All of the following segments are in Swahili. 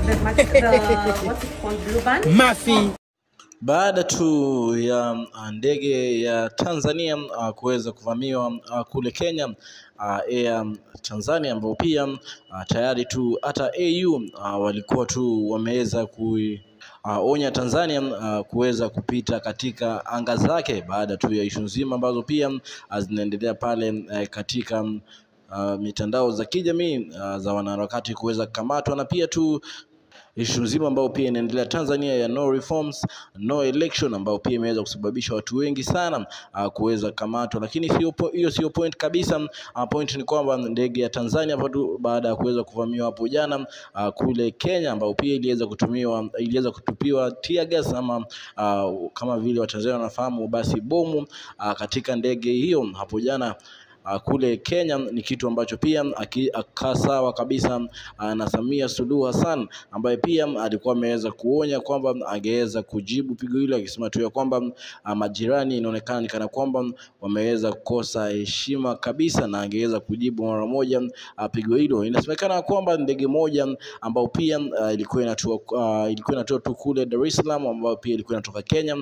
The what's it called, Blue Band? Mafi. Baada tu ya ndege ya Tanzania kuweza kuvamiwa kule Kenya, Air Tanzania ambao pia tayari tu hata AU walikuwa tu wameweza kuionya Tanzania kuweza kupita katika anga zake, baada tu ya ishu nzima ambazo pia zinaendelea pale katika mitandao za kijamii za wanaharakati kuweza kukamatwa, na pia tu ishu nzima ambayo pia inaendelea Tanzania ya no reforms no election, ambayo pia imeweza kusababisha watu wengi sana kuweza kukamatwa, lakini sio hiyo sio point kabisa. Point ni kwamba ndege ya Tanzania hapo tu baada ya kuweza kuvamiwa hapo jana kule Kenya, ambayo pia iliweza kutupiwa tear gas ama kama vile Watanzania wanafahamu basi bomu katika ndege hiyo hapo jana kule Kenya, ni kitu ambacho pia akaa sawa kabisa na Samia Suluhu Hassan, ambaye pia alikuwa ameweza kuonya kwamba angeweza kujibu pigo hilo, akisema tu ya kwamba majirani inaonekana ni kana kwamba wameweza kukosa heshima kabisa, na angeweza kujibu mara moja pigo hilo. Inasemekana kwamba ndege moja ambayo pia ilikuwa inatua tu kule Dar es Salaam, ambayo pia ilikuwa inatoka Kenya,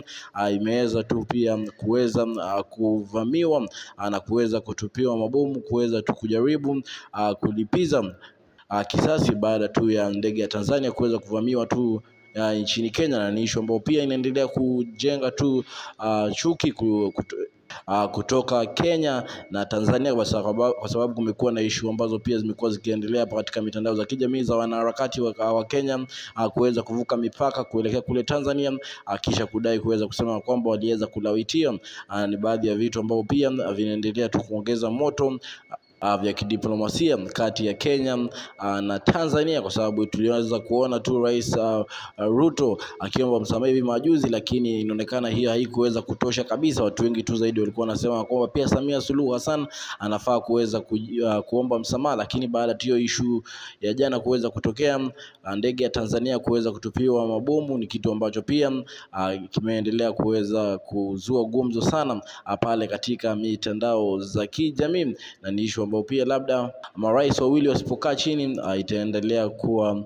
imeweza tu pia kuweza kuvamiwa na kuweza kutupiwa mabomu kuweza tu kujaribu kulipiza kisasi baada tu ya ndege ya Tanzania kuweza kuvamiwa tu nchini Kenya, na ni issue ambayo pia inaendelea kujenga tu chuki kutoka Kenya na Tanzania kwa sababu kumekuwa na issue ambazo pia zimekuwa zikiendelea hapa katika mitandao za kijamii za wanaharakati wa Kenya kuweza kuvuka mipaka kuelekea kule Tanzania, kisha kudai kuweza kusema kwamba waliweza kulawitiwa. Ni baadhi ya vitu ambavyo pia vinaendelea tu kuongeza moto vya kidiplomasia kati ya Kenya na Tanzania, kwa sababu tuliweza kuona tu Rais Ruto akiomba msamaha hivi majuzi, lakini inaonekana hiyo haikuweza kutosha kabisa. Watu wengi tu zaidi walikuwa wanasema kwamba pia Samia Suluhu Hassan anafaa kuweza kuomba msamaha, lakini baada tu hiyo issue ya jana kuweza kutokea, ndege ya Tanzania kuweza kutupiwa mabomu, ni kitu ambacho pia kimeendelea kuweza kuzua gumzo sana pale katika mitandao za kijamii, na ni issue ambayo pia labda marais wawili wasipokaa chini itaendelea kuwa